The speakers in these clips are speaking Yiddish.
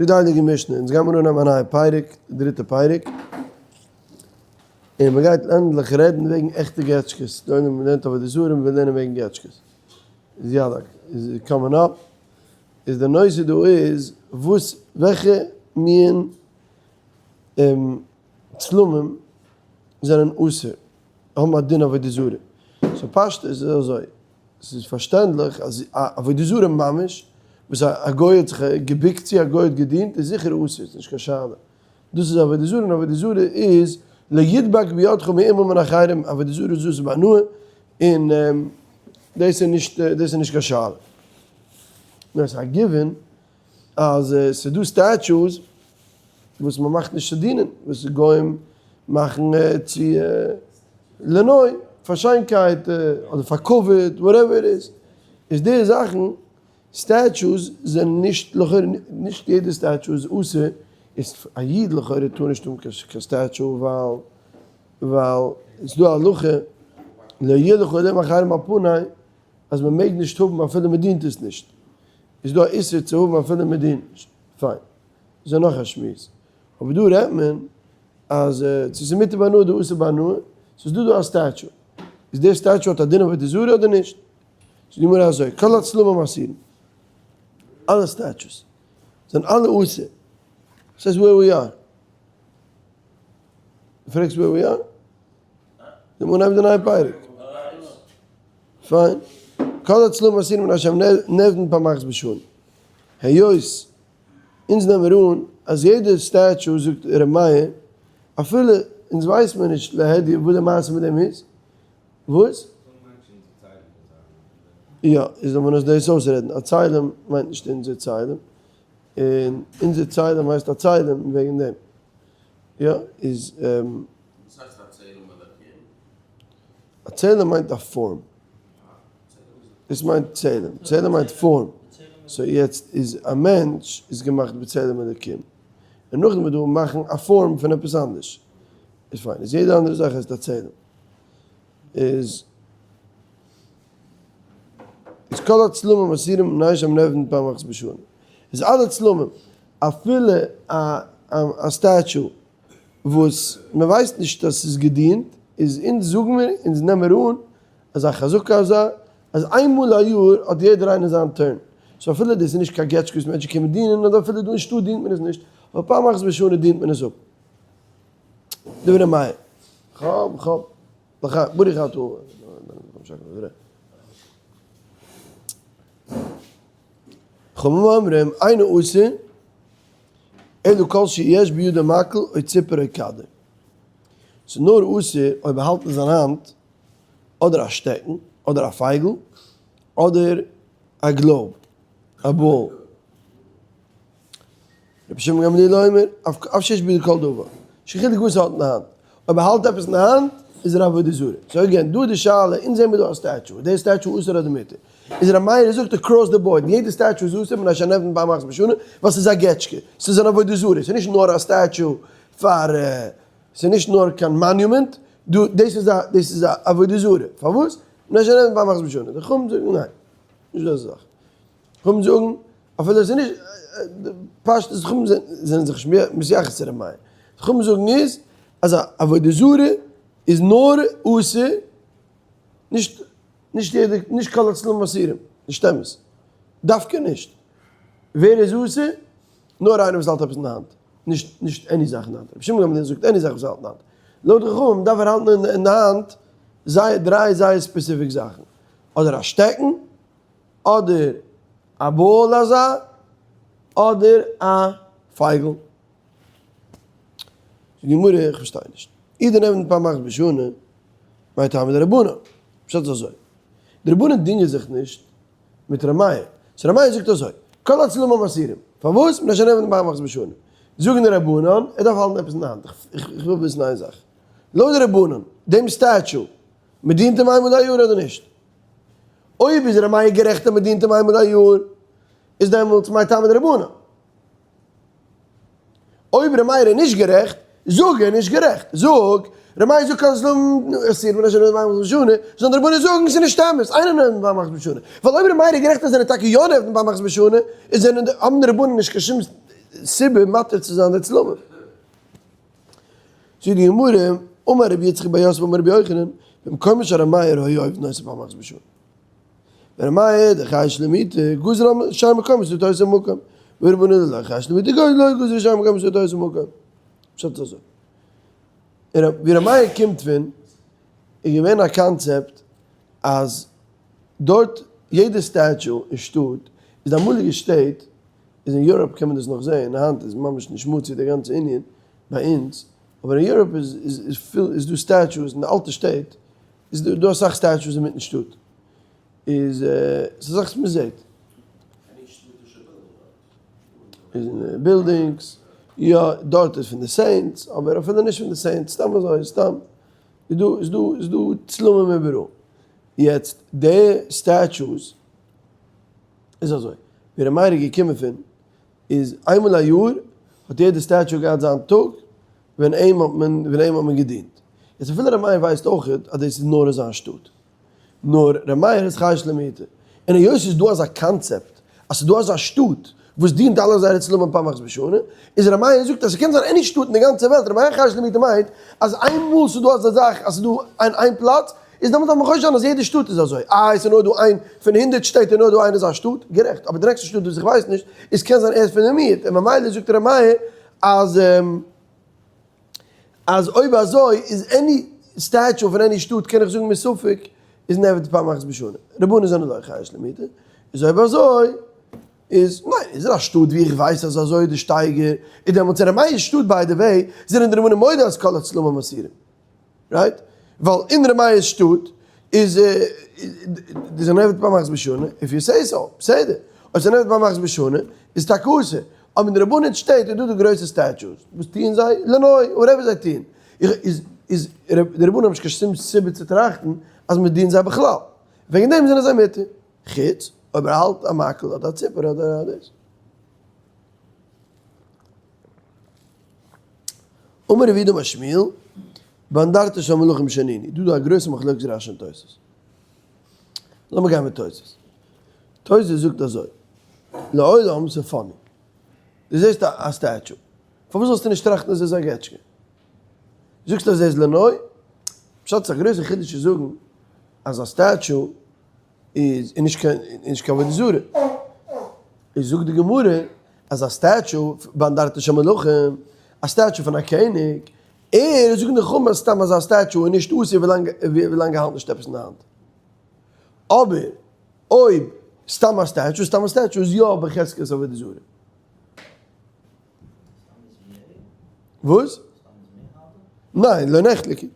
זאגט די הייליגע משנה, אונז גיימיר אנהייבן א נייע פרק, די דריטע פרק, און מען גייט ענדליך רעדן וועגן עכטע געטשקעס, די עולם לערנט עבודה זרה, מען וויל לערנען וועגן געטשקעס, איז יאללה, איז coming up, איז די נושא דא איז, וואס, וועלכע מין צלמים זענען אסור, האבן א דין עבודה זרה, so פשטות איז אזוי, ס'איז פארשטענדליך אז א עבודה זרה ממש, וואס א גוי האט זיך געבוקט צו, א גוי האט געדינט, איז זיכער אסור, ס'איז נישט קיין שאלה. דאס איז עבודה זרה און עבודה זרה איז לא ידבק בידך מאומה מן אחרים, עבודה זרה איז אסור בהנאה, און דאס איז נישט דאס איז נישט קיין שאלה. נאר ס'איז א given אז ס'איז דא statues וואס מ'מאכט נישט צו דינען, וואס גוים מאכן צו לנוי, פאר שיינקייט, אדער פאר כבוד, whatever it is, איז די זאכן, statues זענען נישט לכאורה, נישט יעדע statue איז אסור, איז א איד לכאורה טאר נישט האבן קיין statue ווייל ווייל ס'איז דא א הלכה לא יהיה לך אלהים אחרים על פני אז מ'מעג נישט האבן אפילו מ'דינט עס נישט, איז דא א איסור צו האבן אפילו מ'דינט נישט, פיין, דאס איז נאך א שמועס, אבער דא רעדט מען אז צו ס'איז מותר בהנאה אדער אסור בהנאה, ס'איז דא דא א statue, איז דער statue האט א דין עבודה זרה אדער נישט? זאגט די גמרא אזוי, כל הצלמים אסורים, אלע statues זענען אלע אסור, וואס הייסט where we are? דו פרעגסט where we are? דעם אנהייב די נייע פרק. פיין. כל הצלמים אסורים מפני שהם נעבדין פעם אחת בשנה. היות אונז נעמען מיר אן אז יעדע statue זאגט ר' מאיר, אפילו אונז ווייסט מיר נישט להדיא וואס די מעשה מיט דעם איז, וואס? יא, איז לאמיר אונז דאס אויסרעדן, א צלם מיינט נישט אונזער צלם, און אונזער צלם הייסט א צלם וועגן דעם, יא, איז. וואס הייסט א צלם אלקים? א צלם מיינט א form. דאס מיינט צלם, צלם מיינט form, so יעצט איז א מענטש איז געמאכט בצלם אלקים, און נאכדעם איז דא מאכן א form פון עפעס אנדערש, איז פיין, איז יעדע אנדערע זאך הייסט א צלם, איז איז כל הצלמים אסורים מפני שהם נעבדין פעם אחת בשנה, איז אלע צלמים אפילו א א statue וואס מען ווייסט נישט אז ס'איז געדינט, איז אונז זאגן מיר, אונז נעמען מיר אן אזא חזקה אזא אז איין מאל א יאר האט יעדער איינער זיין turn, so אפילו דאס איז נישט קיין געטשקע וואס מענטשן קומען דינען אדער אפילו דא אין שטאט דינט מען עס נישט, אבער פעם אחת בשנה דינט מען עס אפ. דברי מאיר. כ'האב כ'האב לח ברוך אתה חכמים אומרים אינו אסור אלא כל שיש בידו מקל או ציפור או כדור. ס'איז נאר אסור אויב ער האלט אין זיין האנט אדער א שטעקן, אדער א פייגל, אדער א globe, א ball. רבי שמעון גמליאל אומר, אף שיש בידו כל דבר, נישט קיין חילוק וואס ער האלט אין די האנט, אויב ער האלט עפעס אין די האנט, איז ער עבודה זרה. so again, דא איז די שאלה, אונז זעהן מיר דא א statue, איז דער statue אסור אדער מותר? איז ר' מאיר זאגט across the board, יעדע statue איז אסור, מפני שנעבדין פעם אחת בשנה, ווייל ס'איז א געטשקע, ס'איז אן עבודה זרה, ס'איז נישט נאר א statue פאר. ס'איז נישט נאר קיין monument, דא דאס איז א דאס איז א עבודה זרה, פארוואס? מפני שנעבדין פעם אחת בשנה, די חכמים זאגן ניין, נישט דאס זאך, חכמים זאגן אפילו עס איז נישט, פשטות די חכמים זענען זיך נישט מתייחס צו ר' מאיר, די חכמים זאגן איז אז א עבודה זרה איז נאר אסור, נישט נישט יעדע נישט כל הצלמים אסורים, נישט אמת, דווקא נישט, ווער איז אסור? נאר איינער וואס האלט עפעס אין די האנט. נישט נישט any זאך אין די האנט, רבי שמעון גמליאל זאגט any זאך וואס ער האלט אין די האנט, לויט די חכמים דארף ער האלטן אין די האנט זייער דריי זייער specific זאכן, אדער א שטעקן, אדער א ball אזא, אדער א פייגל. זאגט די גמרא איך פארשטיי נישט, אי דנעבדין פעם אחת בשנה, מאי טעמא דרבנן? פשט איז אזוי, די רבנן דינגען זיך נישט מיט ר' מאיר, so ר' מאיר זאגט אזוי, כל הצלמים אסורים, פארוואס? מפני שנעבדין פעם אחת בשנה. זאגן די רבנן, ער דארף האלטן עפעס אין די האנט, איך וויל וויסן איין זאך, לויט די רבנן, דעם statue, מען דינט אים איינמאל א יאר אדער נישט? אויב איז ר' מאיר גערעכט אז מען דינט אים איינמאל א יאר, איז דעמאלטס מאי טעמא דרבנן? אויב ר' מאיר איז נישט גערעכט, זאג ער איז נישט גערעכט. זאג, ר' מאיר זאגט כל הצלמים אסורים מפני שנעבדין פעם אחת בשנה, זאלן די רבנן זאגן ס'איז נישט אמת, אינו נעבדין פעם אחת בשנה. ווייל אויב ר' מאיר איז גערעכט אז זענען טאקע יא נעבדין פעם אחת בשנה, איז זענען די האבן די רבנן נישט קיין שום. סיבה מתיר צו זיין די צלמים. זאגט די גמרא, אמר רבי יצחק בר יוסף אמר רבי יוחנן, במקום שר' מאיר היה עובד נושא פעם אחת בשנה. ור' מאיר דחייש למיתה גזר על שאר מקומות לתוס' מקום, ורבנן דלא חייש למיתה גזר לא גזר שאר מקומות לתוס' מקום. פשט איז אזוי. ווי ר' מאיר קומט פון איז געווען א קאנצעפט אז דארט יעדע statue אין שטאט איז די אמאליגע שטעט איז אין Europe קען מען דאס נאך זעהן, היינט איז ממש נישט מצוי די גאנצע ענין ביי אונז, אבער אין Europe איז איז פיל איז דא statues אין די אלטע שטעט איז דא דא אסאך statues אינמיטן שטאט איז ס'איז א זאך וואס מ'זעהט. איז אין buildings, יא דארט איז פון די saints, אבער אפילו נישט פון די saints, סתם אזוי סתם איז דא איז דא איז דא צלמים איבעראל, יעצט די statues איז אזוי, ווי ר' מאיר איז געקומען פון איז איינמאל א יאר האט יעדע statue געהאט זיין טאג ווען אים האט מען ווען אים האט מען געדינט, יעצט אפילו ר' מאיר ווייסט אויכעט אז דאס איז נאר אין זיין שטאט, נאר ר' מאיר איז חייש למיתה, און היות ס'איז דא אזא קאנצעפט אז ס'איז דא אזא שטאט וואס דינט אלע זייערע צלמים פעם אחת בשנה, איז ר' מאיר זאגט אז ס'קען זיין any שטאט אין די גאנצע וועלט, ר' מאיר חייש למיתה מיינט אז איינמאל ס'איז דא אזא זאך אז ס'איז דא אין איין פלאץ, איז דעמאלט דארף מען חושש זיין אז יעדע שטאט איז אזוי, איי ס'איז נאר דא איין, פון הונדרעט שטעט איז נאר דא איין אזא שטאט, גערעכט, אבער די נעקסטע שטאט וואס איך ווייס נישט, איז קען זיין ער איז פון די מיעוט, און ממילא זאגט ר' מאיר אז אז אויב אזוי איז any statue פון any שטאט קען איך זאגן מספק איז נעבד פעם אחת בשנה, רבנן זענען לא חייש למיתה, איז אויב אזוי איז ניין איז ער א שטאט ווי איך ווייס אז אזוי איז די שטייגער, איז דעמאלטס אין ר' מאיר'ס שטאט by the way זענען די רבנים מודה אז כל הצלמים אסורים. Right? ווייל אין ר' מאיר'ס שטאט איז איז אן עבד פעם אחת בשנה, if you say so, בסדר. אויב ס'איז אן עבד פעם אחת בשנה, איז טאקע אסור. אבער אין די רבנן'ס שטעט איז דא די גרויסע statues. וואס טוען זיי? לנוי, whatever זיי טוען. איז איז די רבנן האבן נישט קיין שום סיבה צו טראכטן אז מ'דינט זיי בכלל. וועגן דעם זענען זיי מותר. חוץ אויב ער האלט א מקל אדער א ציפער אדער א דאס. אמר רב יהודה אמר שמואל, באנדרטא של מלכים שנינו, דא איז דא א גרויסע מחלוקת רש"י און תוס'. לאמיר גיין מיט תוס'. תוס' זאגט אזוי, לעולם ס'איז funny. דו זעסט א statue, פארוואס זאלסטו נישט טראכטן אז עס איז א געטשקע? זאגסט אז ער איז לנוי? פשט ס'איז א גרויסע חידוש צו זאגן אז א statue איז נישט קיין נישט קיין עבודה זרה. איז זאגט די גמרא אז א statue באנדרטא של מלכים, א statue פון א קעניג, ער זאגט די חכמים אז סתם אזא statue איז נישט אסור ווילאנג ווילאנג ער האלט נישט עפעס אין די האנט. אבער אויב סתם א statue, סתם א statue איז יא בחזקת עבודה זרה. וואס? ניין, לא נחלקו.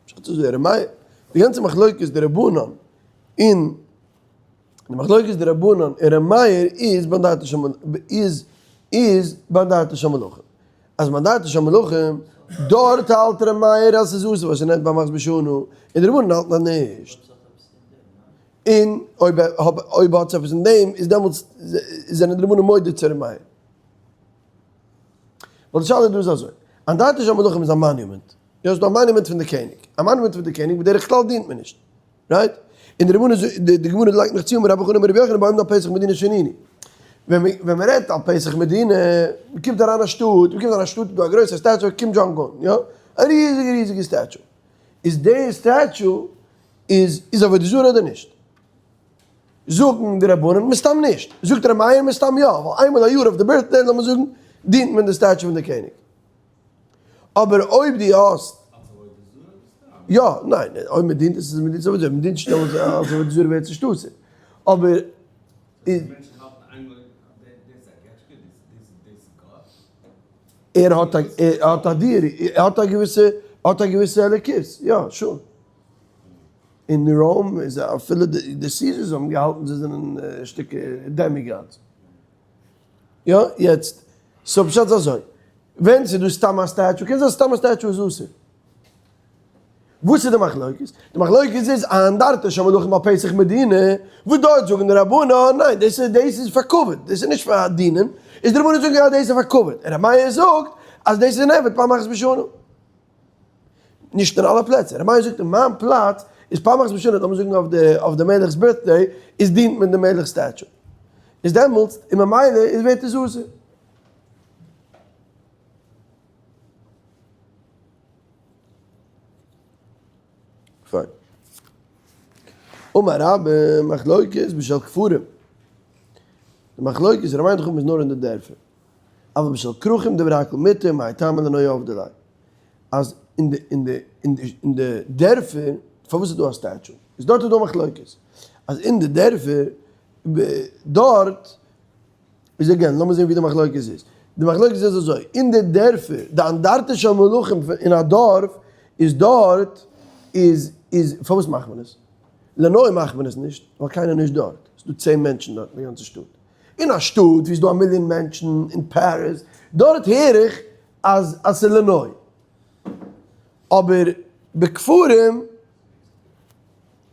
פשט איז ר' מאיר, די גאנצע מחלוקת דרבנן און די מחלוקת דרבנן און ר' מאיר איז באנדרטא של איז איז באנדרטא של מלכים. אז באנדרטא של מלכים, דארט האלט ר' מאיר אז ס'איז אסור ווייל ס'נעמט ביי מחז בשנה, און די רבנן האלטן אז נישט. און אויב אויב האט עס עפעס אין דעם איז דעמאלטס זענען די רבנן מודה צו ר' מאיר. ווייל די שאלה דא איז אזוי, אנדרטא של מלכים איז א monument, יא ס'איז דא א monument פון די קעניג, א monument פון די קעניג בדרך כלל דינט מען נישט, right? און די רבנן די גמרא לייגט נאך צו אמר רבי חנא אמר רבי יוחנן בעומדין על פתח מדינה שנינו. ווען ווען מען רעדט על פתח מדינה, מען קומט אריין א שטאט, מען קומט אריין א שטאט איז דא א גרויסע statue קים דזשאנג אן, יא? א ריזיגע ריזיגע statue. איז די statue איז איז עבודה זרה אדער נישט? זאגן די רבנן מסתם נישט, זאגט ר' מאיר מסתם יא, ווייל איינמאל א יאר אויף די birthday לאמיר זאגן דינט מען די statue פון די קעניג. אבער אויב דו האסט. יא, ניין, אויב מען דינט עס איז מען דינט עס עבודה זרה, אויב מען דינט נישט דעמאלטס אלס עבודה זרה ווערט עס נישט אסור. אבער. ער האט א, ער האט א דירה, ער האט א געוויסע, ער האט א געוויסע אלוקות, יא, sure. אין Rome איז אפילו די Caesars האבן געהאלטן זיי זענען שטיקער demigods. יא, יעצט, so פשט איז אזוי, ווען ס'איז דא סתם א statue, קען זיין סתם א statue איז אסור. וואס איז די מחלוקת? די מחלוקת איז אנדרטא של מלכים על פתח מדינה, וואס דארט זאגן די רבנן, ניין, דאס איז דאס איז פאר כבוד, דאס איז נישט פאר דינען, איז די רבנן זאגן יא דאס איז פאר כבוד, און ר' מאיר זאגט אז דאס איז נעבד פעם אחת בשנה. נישט אין אלע פלעצער, ר' מאיר זאגט אין מיין פלאץ איז פעם אחת בשנה, לאמיר זאגן אויף די אויף די מלך'ס birthday, איז דינט מען די מלך'ס statue. איז דעמאלטס, און ממילא איז ווערט עס אסור. פיין. אמר רבה, מחלוקת בשל כפרים. די מחלוקת ר' מאיר חכמים איז נאר אין די דערפער. אבל בשל כרכים דברי הכל מותר, מאי טעמא לנוי עבדי ליה. אז אין די אין די אין די אין די דערפער, פארוואס איז דא א statue? איז דארט איז דא מחלוקת. אז אין די דערפער, דארט איז again, לאמיר זען ווי די מחלוקת איז. די מחלוקת איז אזוי, אין די דערפער, די אנדרטה של מלכים אין א דארף, איז דארט, איז, איז, פארוואס מאכט מען עס? לנוי מאכט מען עס נישט, ווייל קיינער נישט דארט. ס'איז דא 10 מענטשן דארט אין די גאנצע שטאט. אין א שטאט ווי ס'איז דא א מיליאן מענטשן, אין פאריז, דארט הער איך אז אז ס'איז לנוי. אבער בכפרים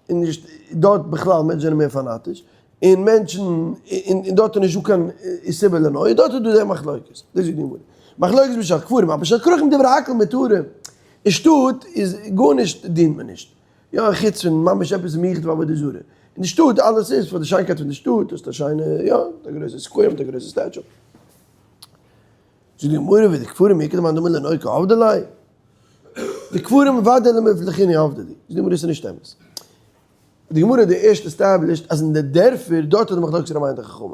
איז נישט דארט בכלל, מענטשן זענען מער פאנאטיש, און מענטשן, און דארט איז נישטא קיין סיבה לנוי, דארט איז דא די מחלוקת. דאס איז די גמרא. מחלוקת בשל כפרים, אבל בשל כרכים דברי הכל מותרים. אין שטאט איז גארנישט דינט מען נישט. יא, חוץ פון ממש עפעס מיוחד פאר עבודה זרה. אין די שטאט אלעס איז פאר די שיינקייט פון די שטאט, האסט א שיינע, יא, א גרויסע square מיט א גרויסע statue. זאגט די גמרא ווי די כפרים איכא דמאן דאמר לנוי קא עבדי ליה. די כפרים אוודאי למפלחינהו עבדי ליה. זאגט די גמרא עס איז נישט אמת. די גמרא האט די ערשט established אז אין די דערפער דארט איז די מחלוקת ר' מאיר און די חכמים.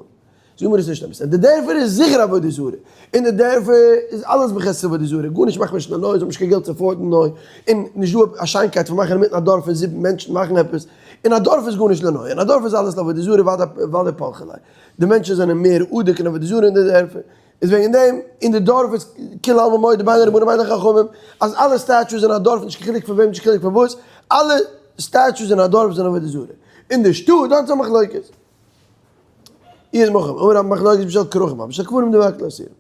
זאגט די גמרא עס איז נישט אמת. אין די דערפער איז זיכער עבודה זרה. אין די דערפער איז אלעס בחזקת עבודה זרה. גארנישט מאכט מען נישט לנוי, זיי האבן נישט קיין געלט צו afford ן נוי. און נישט דא א שיינקייט פון מאכן אינמיטן א דארף פון זיבן מענטשן מאכן עפעס. אין א דארף איז גארנישט לנוי. אין א דארף איז אלעס לעבודה זרה ודאי פלחי ליה. די מענטשן זענען מער אדוק אין עבודה זרה אין די דערפער. איז וועגן דעם אין די דארף איז כולי עלמא מודה בין רבנן ובין חכמים אז אלע statues אין א דארף נישט קיין חילוק פון וועם נישט קיין חילוק פון וואס אלע statues אין א דארף זענען עבודה זרה אין די שטאט דארט איז א מחלוקת איז מחום אמר רב מחלוקת בשל כרכים אבל בשל כפרים דברי הכל אסורים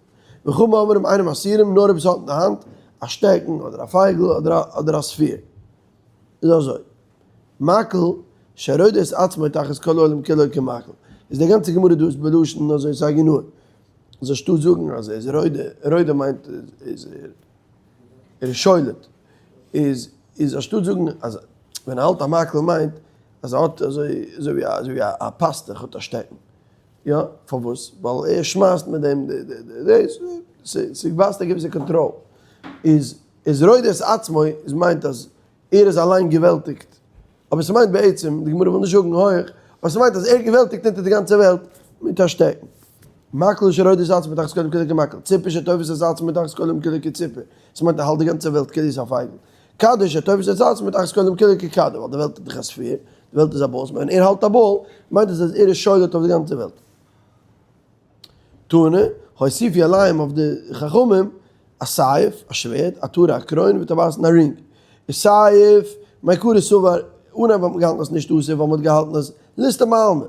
וחכמים אומרים אינם אסורים נאר אויב עס האט אין די האנט א שטעקן אדער א פייגל אדער א sphere איז אזוי. מקל שרודה את עצמו תחת כל העולם כולו כמקל. איז די גאנצע גמרא דא איז בלשון אזוי סגי נהור. אז אנשטאט זאגן אז ער איז רודה, רודה מיינט איז ער איז שולט. איז איז אנשטאט זאגן אז ווען ער האלט א מקל מיינט אז ער האט אזוי אזוי ווי אזוי ווי א פאסטוך האט א שטעקן. יא, פארוואס? ווייל ער שמייסט מיט דעם די די די דאס. ס'ווייזט א געוויסע קאנטראל. איז איז רודה את עצמו איז מיינט אז ער איז אליין געוועלטיגט, אבער ס'מיינט בעצם, די גמרא וויל נישט זאגן הויך, אבער ס'מיינט אז ער געוועלטיגט אונטער די גאנצע וועלט מיט א שטעקן. מקל שרודה את עצמו תחת כל העולם כולו כמקל, ציפור שתופס את עצמו תחת כל העולם כולו כציפור, ס'מיינט ער האלט די גאנצע וועלט כאילו ס'איז א פייגל. כדור שתופס את עצמו תחת כל העולם כולו ככדור, ווייל די וועלט איז דאך א sphere, די וועלט איז א ball, ווען ער האלט א ball, מיינט עס אז ער איז שולט אויף די גאנצע וועלט. תנא, הוסיפו עליהם אויף די חכמים, א סייף, א שווערד, עטרה, א קרוין, וטבעת און א רינג. איז סייף, מעיקרא סבר, אנהייב האט מען געהאלטן אז ס'נישט אסור ווייל מ'האט געהאלטן אז ליסטים עלמא.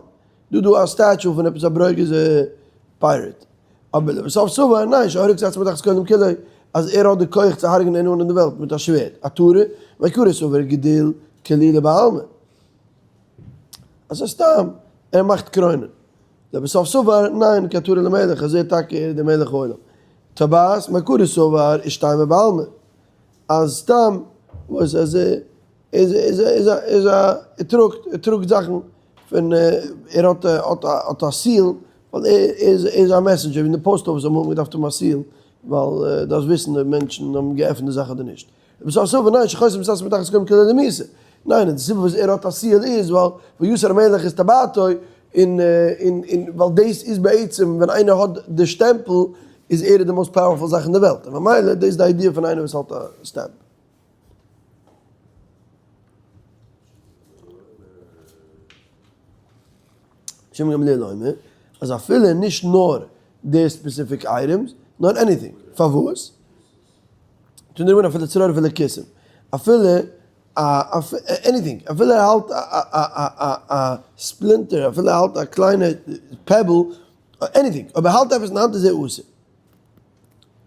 דא דא א statue פון עפעס א ברוגז'ע pirate. אבער לבסוף סבר, ניין, שהורג את עצמו תחת כל העולם כולו, אז ער האט די כח צו הרג'נען anyone אין די וועלט מיט א שווערד. עטרה, מעיקרא סבר, גדיל כלילה בעלמא. אז סתם, ער מאכט קרוינען. לבסוף סבר, ניין, כעטרה למלך, אז ער טאקע ער איז דער מלך העולם. טבעת, מעיקרא סבר, אישתמר בעלמא. אז סתם, וואס אז ער איז איז איז א איז א ער טראגט ער טראגט זאכן פון ער האט האט האט א seal, ווייל ער איז איז א messenger, ווי אין די post office אמאל האט מען געדארפט האבן א seal, ווייל דארפסט וויסן אויב מענטשן האבן געעפנט די זאך אדער נישט. לבסוף סבר, ניין, שחותם את עצמו תחת כל העולם כולו למיתה. ניין, די סיבה וואס ער האט א seal איז ווייל ויסר המלך את טבעתו, און און און ווייל דאס איז בעצם ווען איינער האט די שטעמפל איז ער די most powerful זאך אין די וועלט, און ממילא דאס איז די idea פון איינער וואס האלט א stamp. שמעון גמליאל אומר אז אפילו נישט נאר די specific items נאר anything, פארוואס? תנו רבנן אפילו צרור אפילו קיסם אפילו א anything אפילו ער האלט א splinter אפילו ער האלט א קליינע pebble anything אויב ער האלט עפעס אין האנט איז ער אסור.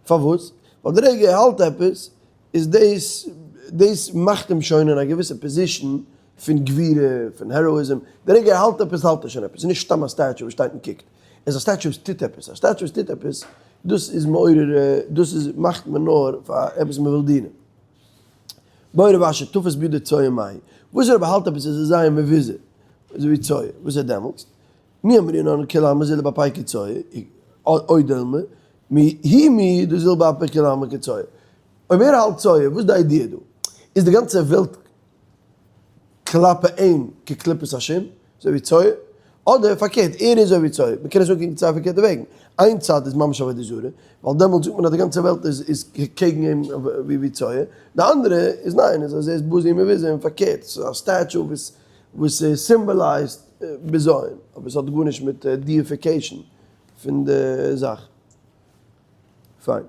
פארוואס? ווייל די רגע ער האלט עפעס איז דאס דאס מאכט אים שוין אין א געוויסע position פון גבורה פון heroism די רגע ער האלט עפעס האלט ער שוין עפעס ס'איז נישט סתם א statue וואס שטייט און קוקט עס איז א statue וואס טוט עפעס א statue וואס טוט עפעס דאס איז מעורר דאס איז מאכט מען נאר פאר עפעס מען וויל דינען. בעי רב אשי תפס בידו צואה מהו, וואס אויב ער האלט עפעס איז עס זייער מבוזה, אזוי ווי צואה, וואס איז דעמאלטס? מי אמרינן כולי עלמא זיל באפיה כצואה, או דילמא, מיהא מיהא דזיל באפיה כולי עלמא כצואה. אויב ער האלט צואה, וואס איז די idea דא? איז די גאנצע וועלט. כלפי אים כקליפת השום, אזוי ווי צואה, אדער פארקערט, ער איז אזוי ווי צואה, מ'קען עס אנקוקן צוויי פארקערטע וועגן, איין צד איז ממש עבודה זרה, ווייל דעמאלטס זאגט מען אז די גאנצע וועלט איז איז קעגן אים ווי צואה, די אנדערע איז ניין, איז אז ער איז בזוי ומבוזה און פארקערט, ס'איז א statue וואס וואס symbolized בזיון, אבער ס'האט גארנישט מיט deification פון די זאך. פיין.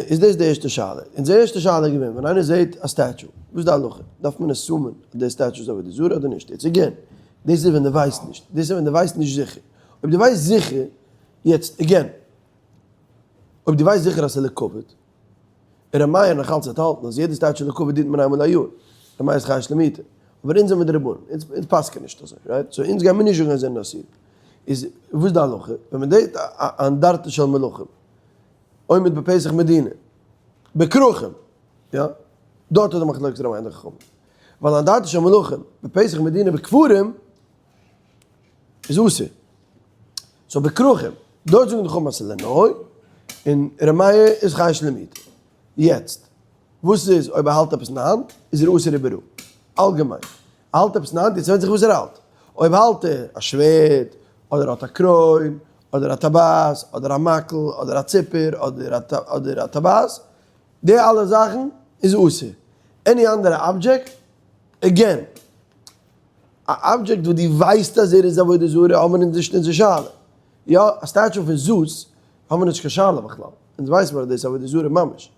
איז דאס די ערשטע שאלה. אונזער ערשטע שאלה איז געווען, ווען איינער זעט א statue, וואס איז די הלכה? דארף מען assume ען אז די statue איז עבודה זרה אדער נישט? יעצט again, דאס איז ווען דו ווייסט נישט. דאס איז ווען דו ווייסט נישט זיכער. אויב דו ווייסט זיכער, יעצט again, אויב דו ווייסט זיכער אז ס'איז לכבוד, און ר' מאיר נאך אלץ וועט האלטן אז יעדע statue לכבוד דינט מען איינמאל א יאר, ר' מאיר איז חייש למיתה. אבער אונז זעמיר די רבנן, אונז פסק'ען נישט אזוי, right? So אונז גיימיר נישט זאגן אז זיי זענען אסור. איז וואס איז די הלכה? ווען מען זעט א אנדרטה של מלכים עומד בפתח מדינה בכרכים, יא, דארט איז די מחלוקת ר' מאיר און די חכמים, ווייל אנדרטה של מלכים בפתח מדינה בקברים איז אסור, so בכרכים, דארט זאגן די חכמים אז ס'איז לנוי, און ר' מאיר איז חייש למיתה. יעצט, וואס איז אויב ער האלט עפעס אין די האנט, איז ער אסור איבעראל, אלגעמיין. ער האלט עפעס אין די האנט, יעצט ווענדט זיך וואס ער האלט. אויב האלט ער א שווערד, אדער האט א קרוין, אדער א טבעת, אדער א מקל, אדער א ציפור, אדער א טבעת, די אלע זאכן איז אסור. Any אנדערע object, again, א object וואס דו ווייסט אז ער איז עבודה זרה האבן אונז נישט אונזער שאלה. יא, א statue פון זאוס האבן מיר נישט קיין שאלה בכלל. אונז ווייסן מיר אז דאס איז עבודה זרה ממש.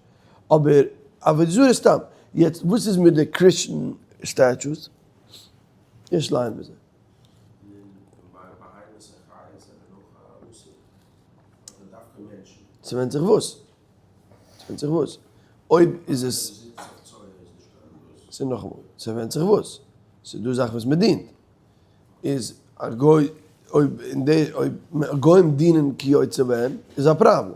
אבער עבודה זרה סתם. יעצט וואס איז מיט די Christian statues? יש לעיין בזה. ס'ווענדט זיך וואס. ס'ווענדט זיך וואס. אויב איז עס. ס'איז נאכאמאל. ס'ווענדט זיך וואס. ס'איז דא זאכן וואס מ'דינט. איז א גוי אויב אין די אויב גוים דינען כיוצא בהן איז א פראבלעם.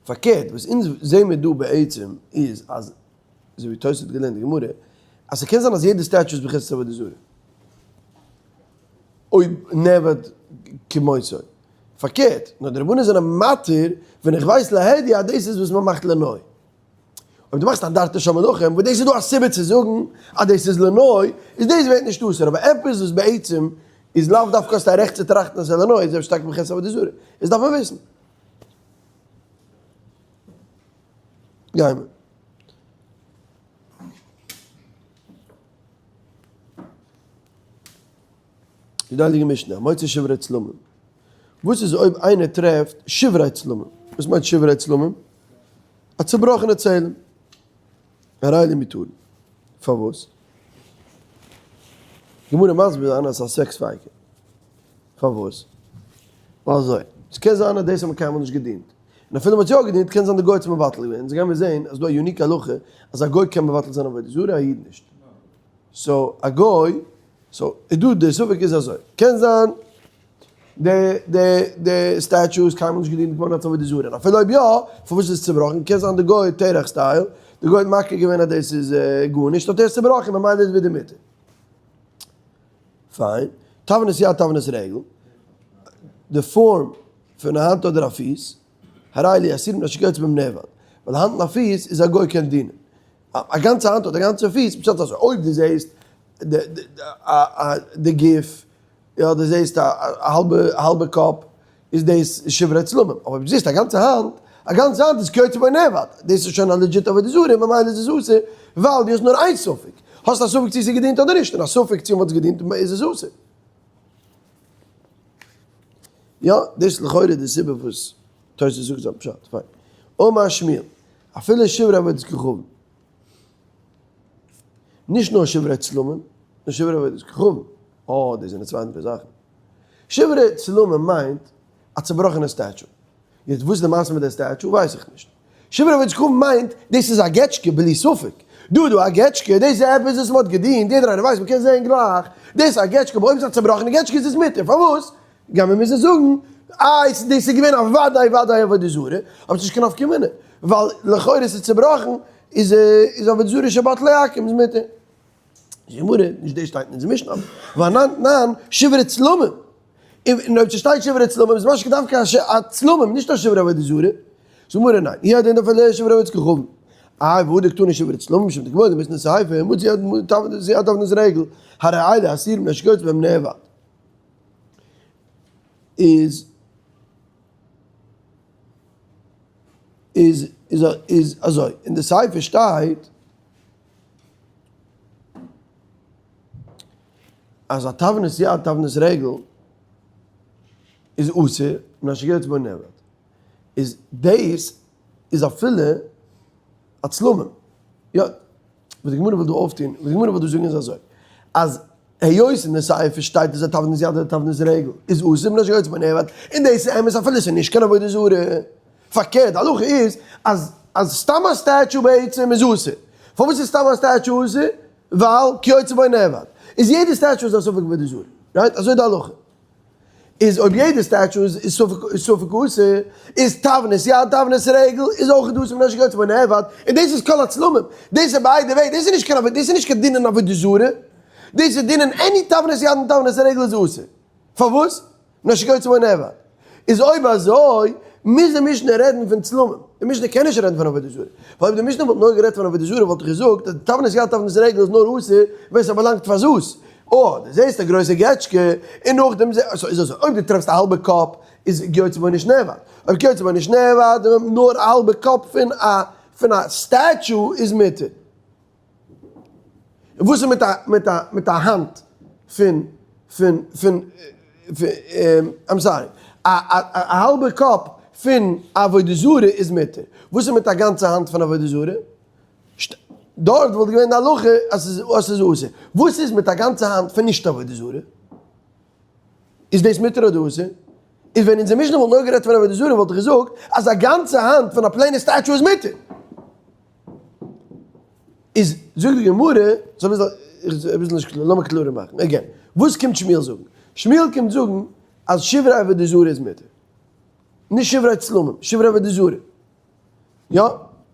פארקערט וואס אונז זעהן מיר דא בעצם איז אז אזוי ווי תוס' האט געלערנט די גמרא אז ס'קען זיין אז יעדע statue איז בחזקת עבודה זרה אויב נאבד כמותו. פארקערט נאר די רבנן זענען מתיר ווען איך ווייס להדיא אז דאס איז וואס מ'מאכט לנוי. אויב דו מאכסט אנדרטה של מלכים, וואס דאס איז דא א סיבה צו זאגן אז דאס איז לנוי, איז דאס ווערט נישט אסור, אבער עפעס וואס בעצם איז לאו דווקא האסטו א רעכט צו טראכטן אז עס איז לנוי, איז אפשר טאקע בחזקת עבודה זרה, דאס דארף מען וויסן. גיימער. די הייליגע משנה, המוצא שברי צלמים. וואס איז אויב איינער טרעפט שברי צלמים? וואס מיינט שברי צלמים? א צובראכענע צלם. הרי אלו מותרין. פארוואס? גמרא מסביר זיין אז עס איז א ספק ספיקא. פארוואס? ווייל אזוי, עס קען זיין אז דאס האט מען קיינמאל נישט געדינט. און אפילו מען האט יא געדינט קען זיין די גוי האט עס מבטל געווען. אונז גיימיר זען אז דא א unique הלכה אז א גוי קען מבטל זיין עבודה זרה א איד נישט. So א גוי, so איז דא די ספק איז אזוי, קען זיין די די די statue איז קיינמאל נישט געדינט געווארן אלס עבודה זרה, און אפילו אויב יא, פארוואס איז עס צובראכן, קען זיין די גוי תרח style, די גוי האט מכיר געווען אז דאס איז גארנישט האט ער עס צובראכן ממילא איז ווידער מותר. פיין, תבנית יד תבנית רגל, די פארם פון א האנט אדער א פיס, הרי אלו אסורין מפני שכיוצא בהם נאבד, ווייל האנט און א פיס איז א גוי קען דינען, א גאנצע האנט אדער א גאנצע פיס, פשט אזוי, אויב דו זעסט די גוף, יא דו זעסט א האלבע קאפ, איז דאס שברי צלמים, אבער אויב דו זעסט א גאנצע האנט, א גאנצע האנט איז כיוצא בו נאבד, דאס איז שוין א legit עבודה זרה, ממילא איז עס אסור, ווייל דו האסט נאר איין ספק, האסט א ספק צו עס איז געדינט אדער נישט, און א ספק צו מען האט עס געדינט איז עס אסור. יא, דאס איז לכאורה די סיבה וואס תוס' זאגט זיין פשט, פיין. אמר שמואל, אפילו שברי עבודת כוכבים. נישט נאר שברי צלמים, נאר שברי עבודת כוכבים. אה, דאס זענען צוויי אנדערע זאכן. שברי צלמים מיינט א צובראכענע statue. יעצט וואס איז די מעשה מיט די statue ווייס איך נישט. שברי עבודת כוכבים מיינט דאס איז א געטשקע בלי ספק. דא איז דא א געטשקע, דאס איז עפעס וואס מ'האט געדינט, יעדער איינער ווייסט, מ'קען זען גלייך, דאס איז א געטשקע, אבער אויב ס'איז א צובראכענע געטשקע איז עס מותר, פארוואס? גיימיר מוזן זאגן איי דאס איז געווען אוודאי וודאי עבודה זרה, אבער ס'נישט קיין נפקא מינה, ווייל לכאורה ס'איז צובראכן איז איז עבודה זרה שבטלה לעכו"ם איז מותר. די גמרא, נישט דאס שטייט אין אונזער משנה, ואנן תנן שברי צלמים, און אויב ס'שטייט שברי צלמים איז משמע דווקא א צלמים נישט א שברי עבודה זרה, זאגט גמרא ניין, הוא הדין אפילו שברי עבודת כוכבים. איי והא דקתני שברי צלמים משום דגמור דמיתנא סיפא מצי יד תבנית רגל הרי אלו אסורים מפני שכיוצא בהם נאבד. איז איז איז איז אזוי אין די סיפא שטייט אז א תבנית יד תבנית רגל איז אסור מפני שכיוצא בו נאבד. איז דאס איז אפילו א צלמים. יא, וואס די גמרא וויל דא אויפטון, וואס די גמרא וויל דא זאגן איז אזוי, אז היות אין די סיפא שטייט אז א תבנית יד אדער תבנית רגל איז אסור מפני שכיוצא בו נאבד, און דאס איז אמת אפילו עס איז נישט קיין עבודה זרה. פארקערט, די הלכה איז אז אז סתם א statue בעצם איז אסור. פארוואס איז סתם א statue אסור? ווייל כיוצא בו נאבד. איז יעדע statue איז א ספק עבודה זרה. right? אזוי איז די הלכה. איז אויב יעדע statue איז ספק אסור, איז תבנית יד תבנית רגל איז אויך דא אסור מפני שכיוצא בו נאבד, און דאס איז כל הצלמים, דאס איז by the way, דאס איז נישט קיין עבודה, דאס איז נישט קיין דין אין עבודה זרה, דאס איז דין אין any תבנית יד און תבנית רגל איז אסור, פארוואס? מפני שכיוצא בו נאבד. איז אויב אזוי מוז די משנה רעדן פון צלמים, די משנה קען נישט רעדן פון עבודה זרה, ווייל אויב די משנה וואלט נאר גערעדט פון עבודה זרה וואלט איך געזאגט אז תבנית יד תבנית רגל איז נאר אסור ווען ס'באלאנגט פאר זוז, אה, דו זעסט א גרויסע געטשקע, און נאכדעם זע, סאו איז אזוי, אויב דו טרעפסט א האלבע קאפ איז כיוצא בו נישט נאבד, אויב כיוצא בו נישט נאבד, נאר א האלבע קאפ פון א פון א statue איז מותר. און וואס איז מיט א מיט א מיט א האנט פון פון פון I'm sorry, א א א האלבע קאפ פון עבודה זרה איז מותר, וואס איז מיט א גאנצע האנט פון עבודה זרה? דארט וואלט געווען די הלכה אז ס'איז אסור. וואס איז מיט א גאנצע האנט פון נישט עבודה זרה? איז דאס מותר אדער אסור? איז ווען אונזער משנה וואלט נאר גערעדט פון עבודה זרה וואלט איך געזאגט אז א גאנצע האנט פון א plain ע statue איז מותר. איז זאגט די גמרא, ס'איז אביסל, איז אביסל נישט קלאר, לאמיר קלארער מאכן, again, וואס קומט שמואל זאגן? שמואל קומט זאגן אז שברי עבודה זרה איז מותר. נישט שברי צלמים, שברי עבודה זרה. יא,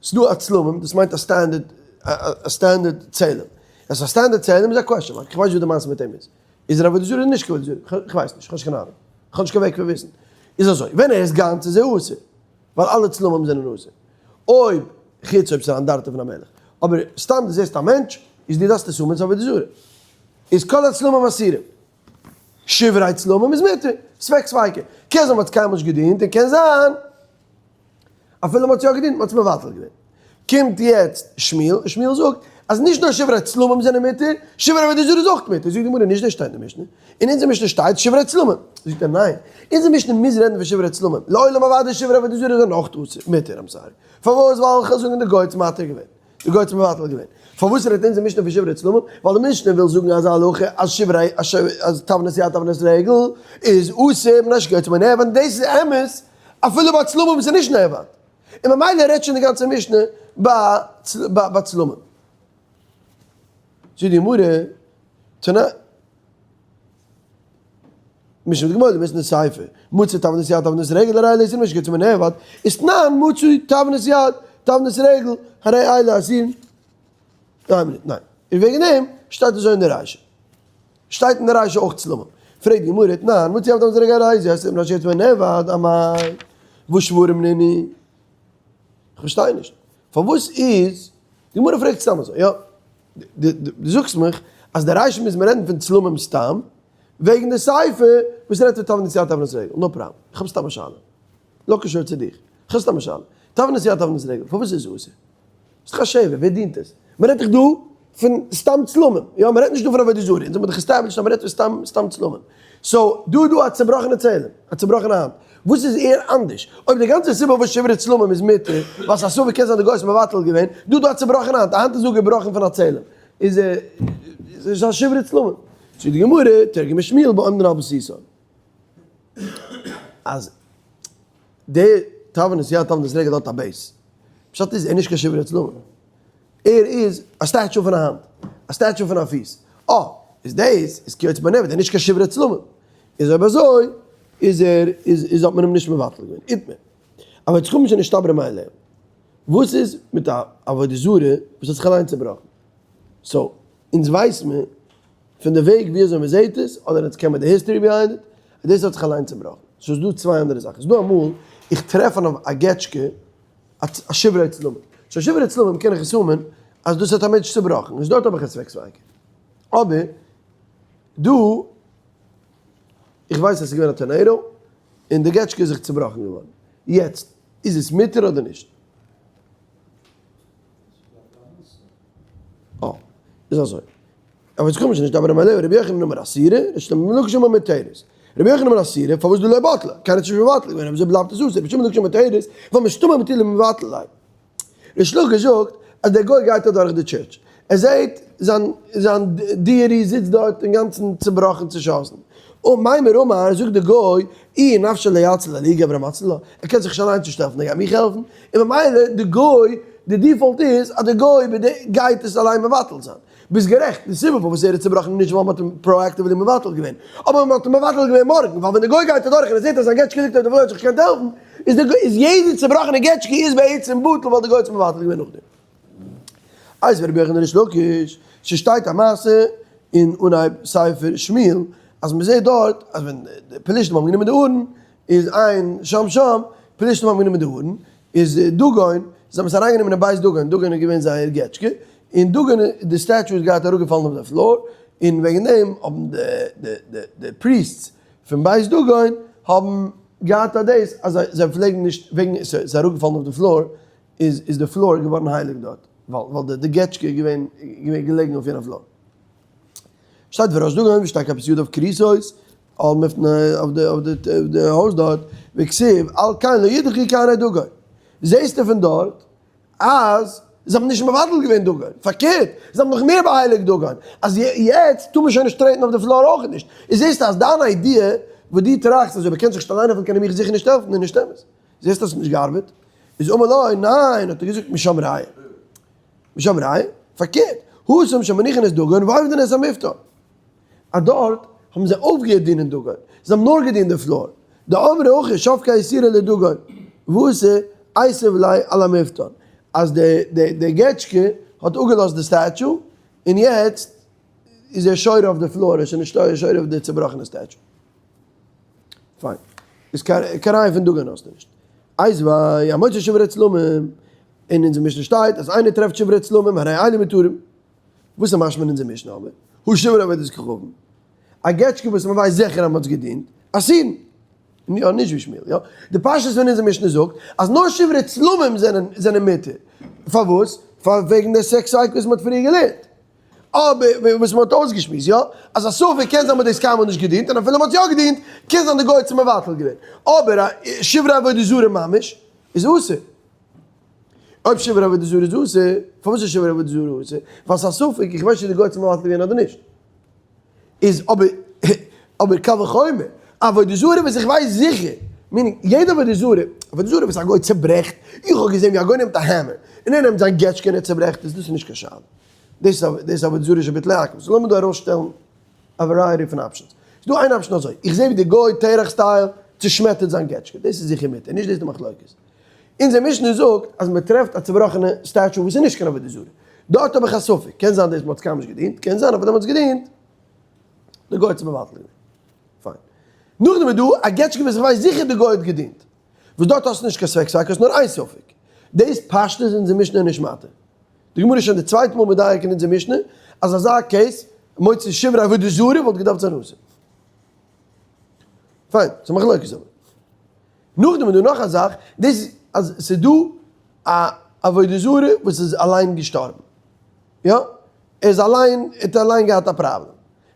ס'דא א צלמים, דאס מיינט א standard, א standard צלם. אז א standard צלם איז א question mark, כ'ווייס נישט וואס די מעשה מיט אים איז. איז ער עבודה זרה אדער נישט עבודה זרה? כ'ווייס נישט, כ'האב נישט קיין אהנונג. כ'האב נישט קיין וועג פון וויסן. איז אזוי, ווען ער איז גאנץ איז ער אסור, ווייל אלע צלמים זענען אסור. אויב, חוץ אויב ס'איז א אנדרטה פון א מלך. אבער סתם דו זעסט א מענטש, איז דו דארפסט עס האבן, איז עבודה זרה. איז כל הצלמים אסורים. שברי צלמים איז מותר. ספק ספיקא. קען זיין מ'האט עס קיינמאל נישט געדינט, און קען זיין. אפילו מ'האט יא געדינט, מ'האט עס מבטל געווען. קומט יעצט שמואל, און שמואל זאגט אז נישט נאר שברי צלמים זענען מותר, שברי עבודה זרה איז אויך מותר. זאגט די גמרא, נישט דאס שטייט אין די משנה. אין אונזער משנה שטייט שברי צלמים. זאגט ער, ניין, אונזער משנה מוז רעדן פון שברי צלמים. לעולם אוודאי שברי עבודה זרה זענען אויך אסור, מותר, I'm sorry. פארוואס? ווייל כ'וועל זאגן די גוי האט עס מתיר געווען. די גוי האט עס מבטל געווען. פארוואס רעדט אונזער משנה פון שברי צלמים? ווייל די משנה וויל זאגן אזא הלכה אז שברי, אז תבנית יד תבנית רגל איז אסור מפני שכיוצא בו נאבד, און דאס איז אמת אפילו ביי צלמים איז עס נישט נאבד, און ממילא רעדט שוין די גאנצע משנה ביי צלמים. זאגט די גמרא, תנא, משום דגמור דמיתנא סיפא, מצא תבנית יד תבנית רגל הרי אלו אסורין מפני שכיוצא בו נאבד, איז תנן מצא תבנית יד תבנית רגל הרי אלו אסורין. איין מינוט, ניין. און וועגן דעם שטייט אזוי אין די רישא. שטייט אין די רישא אויך צלמים. פרעגט די גמרא, תנן, מצא תבנית רגל הרי אלו אסורין מפני שכיוצא בו נאבד, אמאי, והא שברים נינהו? כ'פארשטיי נישט. פארוואס איז, די גמרא פרעגט סתם אזוי, יא? דו זאגסט מיך אז די רישא מוז מען רעדן פון צלמים סתם, וועגן די סיפא וואס רעדט פון תבנית יד תבנית רגל, no problem. איך האב סתם א שאלה. לא קשור צו דיך. איך האב סתם א שאלה. תבנית יד תבנית רגל, פארוואס איז עס אסור? ס'איז דאך א שבר, ווער דינט עס? מ'רעדט דאך דא פון סתם צלמים, יא? מ'רעדט נישט דא פון עבודה זרה, אונז האבן דאך established אז מ'רעדט פון סתם סתם צלמים. so, דא איז דא א צובראכענע צלם, א צובראכענע האנט. וואס איז ער אנדערש? אויב די גאנצע סיבה פארוואס שברי צלמים איז מותר, ווייל ס'איז א ספק קען זיין די גוי האט עס מבטל געווען, דא איז דא א צובראכענע האנט, א האנט איז דא געבראכן פון א צלם, איז עס א שברי צלמים. זאגט די גמרא, תרגמה שמואל בעומדין על בסיסו. אז די תבנית יד תבנית רגל האט א base. פשט איז ער איז נישט קיין שברי צלמים. ער איז א statue פון א האנט. א statue פון א פיס. אה, איז דאס איז כיוצא בו נאבד, ער איז נישט קיין שברי צלמים. איז אויב אזוי איז ער איז איז האט מען אים נישט מבטל געווען. איתמר. אבער צלמים שנשתברו מאליהם. וואס איז מיט א עבודה זרה וואס האט זיך אליין צובראכן? so, אונז ווייס מיר פון די וועג ווי אזוי מען זעט עס, אדער אונז קען מיר די history behind it, אז דאס האט זיך אליין צובראכן. so איז דא צוויי אנדערע זאכן. ס'איז דא אמאל איך טרעף אן א געטשקע, א שברי צלמים. So שברי צלמים קען איך assume ען אז דאס האט א מענטש צובראכן, איז דארט האב איך א ספק ספיקא. אבער דא, איך ווייס אז ס'איז געווען א טארנעידא, און די געטשקע איז זיך צובראכן געווארן. יעצט, איז עס מותר אדער נישט? אה, איז אזוי. אבער עס קומט נישט, אבער אמר רבי יוחנן אמר אסירה, ריש לקיש אמר מותרת. רבי יוחנן אמר אסירה, פארוואס דלא בטלה? קיינער האט נישט מבטל געווען, אויב אזוי בלייבט עס אסור. רבי שמעון לקיש אמר מותרת, ווייל מסתמא מטילה מבטל ליה. ריש לקיש זאגט אז דער גוי גייט אדורך די church, ער זעט זיין זיין deity זיצט דארט אינגאנצן צובראכן צושאסן, און מימר אמר זאגט דער גוי, אי נפשיה לא אציל ליה גברא מציל לה, ער קען זיך נישט אליין צושטעלן, ער גייט מיך העלפן, און ממילא די גוי, די default איז אז די גוי גייט עס אליין מבטל זיין. ביסט גערעכט, די סיבה פארוואס ער איז צובראכן איז נישט ווייל מ'האט אים proactively מבטל געווען, אבער מ'האט אים מבטל געווען מארגן, ווייל ווען די גוי גייט אדורך און ער זעט אז זיין געטשקע ליגט אויף די floor האט זיך נישט געקענט העלפן, איז די איז יעדע צובראכענע געטשקע איז בעצם בטל ווייל די גוי האט עס מבטל געווען נאכדעם. איתיביה רבי יוחנן ריש לקיש, ס'שטייט א מעשה אין אנהייב ספר שמואל, אז מ'זעט דארט אז ווען די פלישתים האבן גענומען די ארון, איז אין שם שם, פלישתים האבן גענומען די ארון, איז דגון, זיי האבן עס אריינגענומען אין בית דגון, דגון איז געווען זייער געטשקע, און דגון, די statue איז געהאט אראפגעפאלן אויף די floor, און וועגן דעם האבן די די די די priests פון בית דגון האבן געהאט א דאס אז זיי זיי פלעגן נישט, וועגן עס איז אראפגעפאלן אויף די floor, איז איז די floor געווארן הייליג דארט, ווייל ווייל די די געטשקע איז געווען געווען געלעגן אויף יענע floor. שטייט וראש דגון ושתי כפות ידיו כרותות על מפתנו אויף די אויף די אויף די הויז דארט, וכתיב על כן לא ידחו כהני דגון. זעהסטו פון דארט אז זיי האבן נישט מבטל געווען דגון, פארקערט זיי האבן נאך מער באהייליגט דגון, אז יעצט טאר מען שוין נישט טרעטן אויף די floor אויך נישט. איז זעהסטו אז דיין idea וואס דו טראכסט אז אויב ער קען זיך נישט אליין העלפן קען ער מיך זיכער נישט העלפן איז נישט אמת. זעהסט אז ס'האט נישט געארבעט? איז אמר לו, ניין האט ער געזאגט משם ראיה. משם ראיה? פארקערט, התם שמניחין את דגון ועובדין את המפתן. אז דארט האבן זיי אויפגעהערט דינען דגון, זיי האבן נאר געדינט די floor. דאמרי הכי שבקה איסורא לדגון, ואתא איתיב ליה על המפתן. אז די געטשקע האט אפגעלאזט די statue, און יעצט איז ער שורה אויף די floor, ער איז שוין נישט שורה אויף די צובראכענע statue. פיין. איז קיין ראיה פון דגון האסטו נישט. איתיביה, המוצא שברי צלמים, אין אונזער משנה שטייט אז איינער טרעפט שברי צלמים הרי אלו מותרים. וואס איז משמע אין אונזער משנה אבער? הא שברי עבודת כוכבים. א געטשקע וואס מען ווייסט זיכער אז מען האט עס געדינט, אסורין. יא, נישט ווי שמואל, יא. די פשטות פון אונזער משנה זאגט אז נאר שברי צלמים זענען זענען מותר. פארוואס? פאר וועגן די ספק ספיקא וואס מען האט פריער געלערנט. אבער וואס מען האט אויסגעשמועסט, יא, אז א ספק קען זיין מען האט דאס קיינמאל נישט געדינט און אפילו מען האט יא געדינט קען זיין די גוי האט עס מבטל געווען. אבער א שברי עבודה זרה ממש איז אסור. אויב שברי עבודה זרה איז אסור, פארוואס איז שברי עבודה זרה אסור? ווייל ס'איז א ספק, איך ווייס נישט צו די גוי האט עס מבטל געווען אדער נישט. איז אבער, אבער קל וחומר, עבודה זרה וואס איך ווייס זיכער, meaning יעדע עבודה זרה, עבודה זרה וואס א גוי צוברעכט, איך האב געזען ווי א גוי נעמט א hammer, און ער נעמט זיין געטשקע און ער צוברעכט עס, דאס איז נישט קיין שאלה. דאס איז עבודה זרה שביטלה עכו"ם. So לאמיר דא ארויסשטעלן א variety פון options. ס'איז דא איין option אזוי, איך זע ווי די גוי תרח style צושמעטערט זיין געטשקע, דאס איז זיכער מותר, נישט דאס איז די מחלוקת. אונזער משנה זאגט אז מען טרעפט א צובראכענע statue וואס איז נישט קיין עבודה זרה. דארט האב איך א ספק, קען זיין דאס מען האט עס קיינמאל נישט געדינט, קען זיין אבער מען האט עס געדינט, די גוי האט עס מבטל געווען. פיין. נאכדעם איז דא א געטשקע וואס איך ווייס זיכער די גוי האט געדינט, וואס דארט האסטו נישט קיין ספק ספיקא, האסט נאר איין ספק. דאס פשטות איז אונזער משנה נישט מתיר. די גמרא איז שוין די צווייטע מאל מדייק אין אונזער משנה אז אזא case מוצא שברי עבודה זרה וואלט געדארפט זיין אסור. פיין, ס'איז מחלוקת אבער. נאכדעם איז דא נאך א זאך, דאס איז אז ס'איז דא א עבודה זרה וואס איז אליין געשטארבן. יא, ער איז אליין, ער האט אליין געהאט א פראבלעם.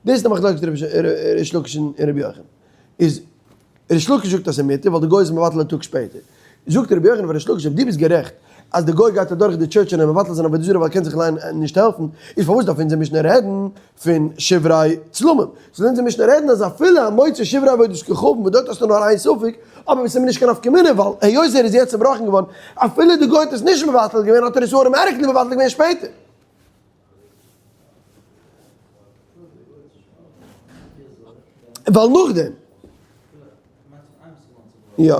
דאס איז די מחלוקת ריש לקיש און רבי יוחנן. איז ריש לקיש זאגט אז ס'איז מותר ווייל די גוי איז מבטל א טאג שפעטער. זאגט רבי יוחנן פאר ריש לקיש אויב דו ביסט גערעכט אז די גוי גייט אדורך די church און ער מבטל זיין עבודה זרה ווייל ער קען זיך אליין נישט העלפן, איז פארוואס דארף אונזער משנה רעדן פון שברי צלמים? זאל אונזער משנה רעדן אז אפילו המוצא שברי עבודת כוכבים וואס דארט האסטו נאר איין ספק, אבער עס איז מיר נישט קיין נפקא מינה ווייל היות ער איז יעצט צובראכן געווארן, אפילו די גוי האט עס נישט מבטל געווען האט ער עס automatically מבטל געווען שפעטער. ווייל נאכדעם. יא.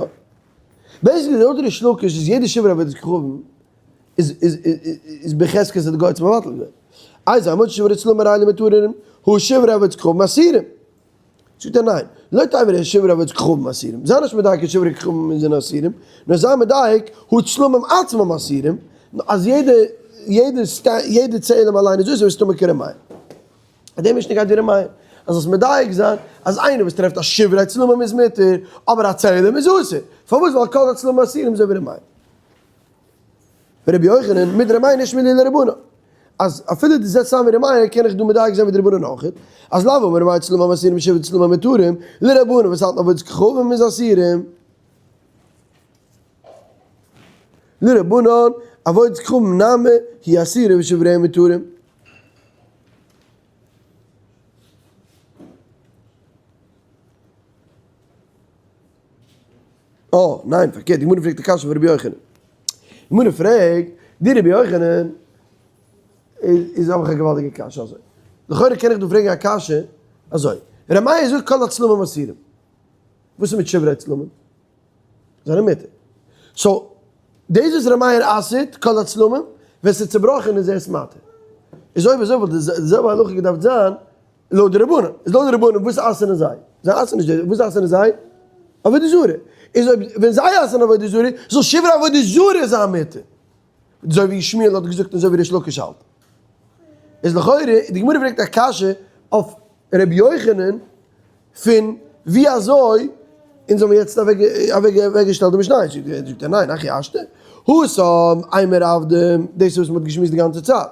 Basically לויט ריש לקיש איז יעדע שברי עבודת כוכבים איז איז איז בחזקת אז די גוי האט עס מבטל געווען. איז המוצא שברי צלמים הרי אלו מותרים, הא שברי עבודת כוכבים אסורים. זאגט ער ניין, לא תימא שברי עבודת כוכבים אסורים, זיי נישט מדייק אז שברי כוכבים זענען אסורים, נאר זיי מדייק הא צלמים עצמם אסורים. אז יעדע יעדע יעדע צלם אליין איז אסור מסתמא כר' מאיר. אז די משנה גייט ווי ר' מאיר, אז זאלסט מדייק זיין אז איינער וואס טרעפט א שברי צלמים איז מותר, אבער א צלם איז אסור. פארוואס? ווייל כל הצלמים אסורים אזוי ווי ר' מאיר. ורבי יוחנן, מדר' מאיר נישט מילי לרבנן. אז אפילו דו זעצט איין ווי ר' מאיר קען איך דא מדייק זיין ווי די רבנן אויכעט, אז לאו אמר ר' מאיר צלמים אסורים שברי צלמים מותרים, לרבנן וואס האלטן עבודת כוכבים איז אסורים. לרבנן, עבודת כוכבים נמי היא אסורה ושבריהם מותרים. אה, ניין, פארקערט, די גמרא פרעגט די קשיא פון רבי יוחנן. די גמרא פרעגט, די רבי יוחנן איז האב איך א געוואלדיגע קשיא אזוי. לכאורה קען איך דא פרעגן א קשיא אזוי. ר' מאיר זאגט כל הצלמים אסורים. וואס איז מיט שברי צלמים? זענען מותר. so, דאס וואס ר' מאיר אסר'ט כל הצלמים, ווען ס'איז צובראכן איז ער עס מתיר. איז אויב אזוי וואלט די זעלבע הלכה געדארפט זיין לויט די רבנן. איז לויט די רבנן וואס אסר'ן זיי? זיי אסר'ן נישט די, וואס אסר'ן זיי? עבודה זרה. איז אויב ווען זיי אסר'ן עבודה זרה, זאל שברי עבודה זרה זיין מותר. אזוי ווי שמואל האט געזאגט און אזוי ווי ריש לקיש האלט. איז לכאורה, די גמרא פרעגט א קשיא אויף ר' יוחנן פון ווי אזוי אונז האבן יעצט אוועקגעשטעלט די משניות, זאגט ער ניין, הכי השתא, התם אימור עבדים, דאס איז וואס מען האט געשמועסט די גאנצע צייט,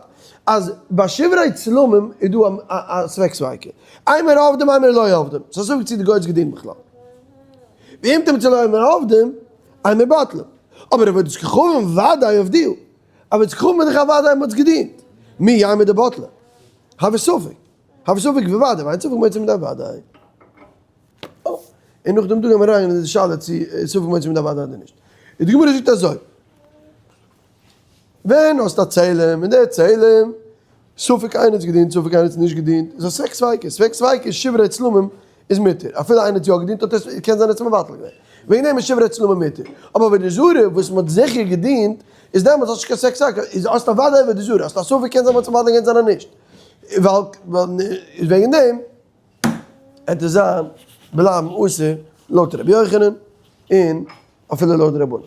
אז ביי שברי צלמים איז דא א ספק ספיקא, אימור עבדים אימור לא עבדים, ס'איז א ספק צי די גוי האט עס געדינט בכלל, ואם תמצא לומר עבדים, אימור בטלים, אבער עבודת כוכבים ודאי עבדוה, עבודת כוכבים איז דאך אוודאי מען האט עס געדינט, מי יימר דבטלה, הוי ספק. הוי ספק וודאי, ואין ספק מוציא מידי וודאי. און נאכדעם דא גיימיר אריין אין די שאלה צו ספק מוציא מידי וודאי אדער נישט. און די גמרא זאגט אזוי, ווען האסט א צלם און דער צלם ספק איינער האט געדינט ספק איינער האט נישט געדינט, איז א ספק ספיקא, ספק ספיקא שברי צלמים איז מותר, אפילו איינער האט יא געדינט האט עס קען זיין ער האט עס מבטל געווען, וועגן דעם איז שברי צלמים מותר, אבער עבודה זרה וואס מען האט זיכער געדינט איז דעמאלטס האסט נישט קיין ספק ספיקא, איז האסט אוודאי עבודה זרה, האסט א ספק קען זיין מען האט עס מבטל געווען קען זיין אז נישט. ווייל וועגן דעם וועט עס זיין בלייבן אסור לויט רבי יוחנן און אפילו לויט די רבנן.